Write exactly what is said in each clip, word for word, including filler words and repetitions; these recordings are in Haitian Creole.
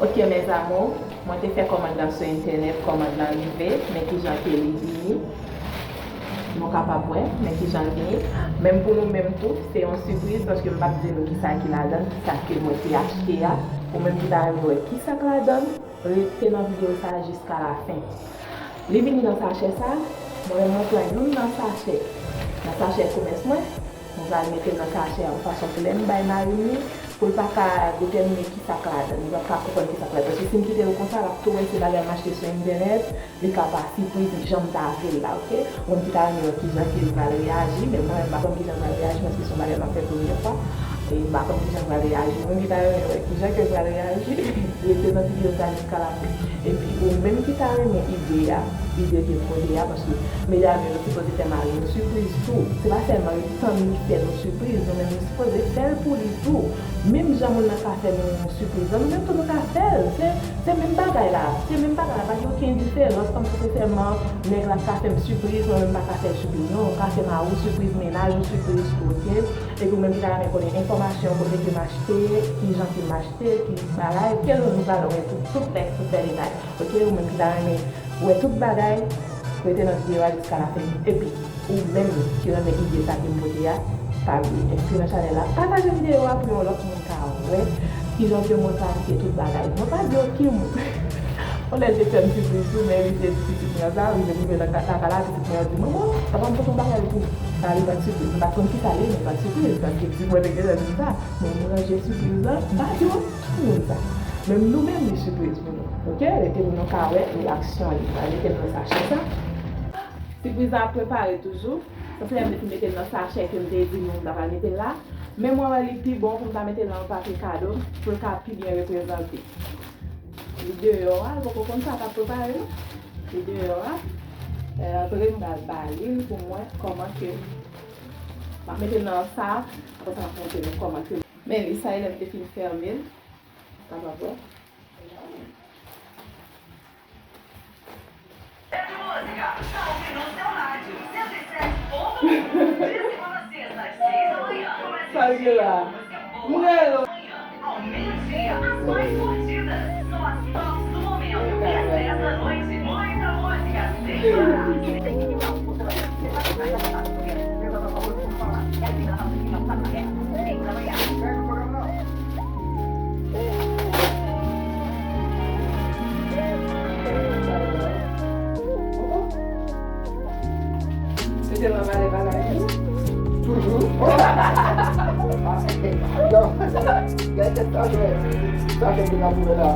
Ok, mes amours, mwen te fè kòmand lan sou entènèt, kòmand lan rive, men kijan ke li vini. Nou kapab wè, men kijan l vini. Menm pou nou menm tou, se yon sipriz, paske m p ap di nou kisa ki ladan l, kisa ke mwen te achte a. Ou menm ki ta renmen wè kisa k ladan l, rete nan videyo sa a jiska lafen. Li vini nan sachè sa, mwen menm mwen pran youn nan sachè. Nan sachè komès mwen, mwen pral mete l nan sachè an yon fason pou lè m bay mari m li, pou l pa ka detèmine kisa k ladan l. Li p ap ka konprann kisa k ladan l. Paske si m kite l konsa, l ap tou wè se bagay m achte sou entènèt, li ka pa sipriz jan m ta vle l la, ok? Ou menm ki ta renmen wè kijan ke l pral reyaji, men mwen menm m pa konn kijan l pral reyaji, paske se yon bagay m ap fè premyè fwa. E m pa konn kijan l pral reyaji. Ou menm ki ta renmen wè kijan ke l pral reyaji, rete nan videyo sa jiska lafen. Epi ou menm ki ta renmen ide a, ide ke m pote a, paske medam yo, nou sipoze fè mari nou sipriz tou. Se pa sèlman yo tann li fè nou sipriz, nou menm nou sipoze fè l pou li tou. Menm jan moun nan ka fè nou yon sipriz la, nou menm tou nou ka fè l. Se, se menm bagay la. Se menm bagay la. Pa gen okenn diferans kòmsi se sèlman nèg la k ka fè m sipriz, mwen menm m pa ka fè l sipriz. Non, ou ka fè mari w sipriz, mennaj ou sipriz tou, ok? Epi ou menm ki ta renmen konnen enfòmasyon, kote ke m achte, kijan ke m achte, ki bagay, ke nou pral wè tout, tout tèks, tout bèl detay. Ok, ou menm ki ta renmen wè tout bagay, rete nan videyo a jiska lafen. Epi, ou menm ki renmen ide sa ke m pote a, pa bliye enskri nan chanèl la, pataje videyo a pou yon lòt moun ka wè kijan ke mwen pratike tout bagay. Mwen pa di okenn moun. Yon lè te fè m sipriz tou, men rive pitit mwen sa, rive rive nan ka- lakay la, pitit mwen di, "Manman, papa m pote yon bagay pou ou." Sa li pa t sipriz. M pa t konn kisa l ye, men li pa t sipriz. Paske pitit mwen te gentan di m sa. Mwen, mwen ranje sipriz la, m pa di okenn moun sa. Menm nou menm, li sipriz pou nou. Ok? Rete pou nou ka wè reyaksyon li. Mwen rete nan sachè sa. Sipriz la ap prepare toujou. Sa se lè m te fin mete l nan sachè ke m te di nou m ta pral mete l la. Men mwen wè li pi bon pou m ta mete l nan yon papye kado, pou l ka pi byen reprezante. Li deyò a, li poko konn sa k ap prepare non. Li deyò a. Lè l antre, m pral ba li l pou m wè kòman ke m ap mete l nan sa. Apre sa, m ap montre nou kòman ke Men li sa e lè m te fin fèmen l. Kapab wè. Sa l gen la. M rele. Toujou. Gade sa fè. Sa fè ki nan boule la.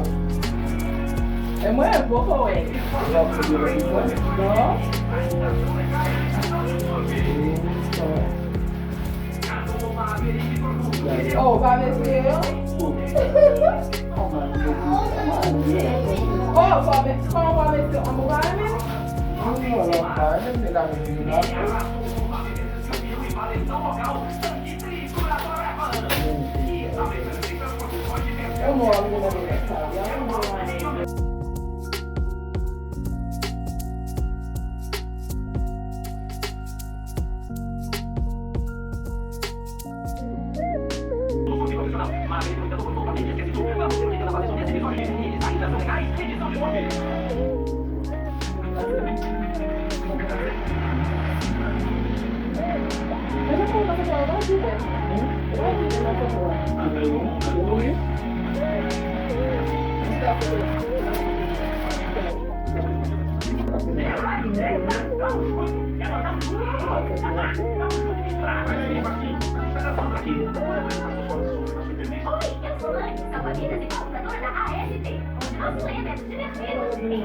E mwen, m poko wè. Non. Oh, ou pa mete yo? Oh, ou pa mete, kòman ou pa mete yo? An, ou pa renmen? Non, non, non, pa renmen, se la mete yo la. Yo, non, an, mete nan sa, ya.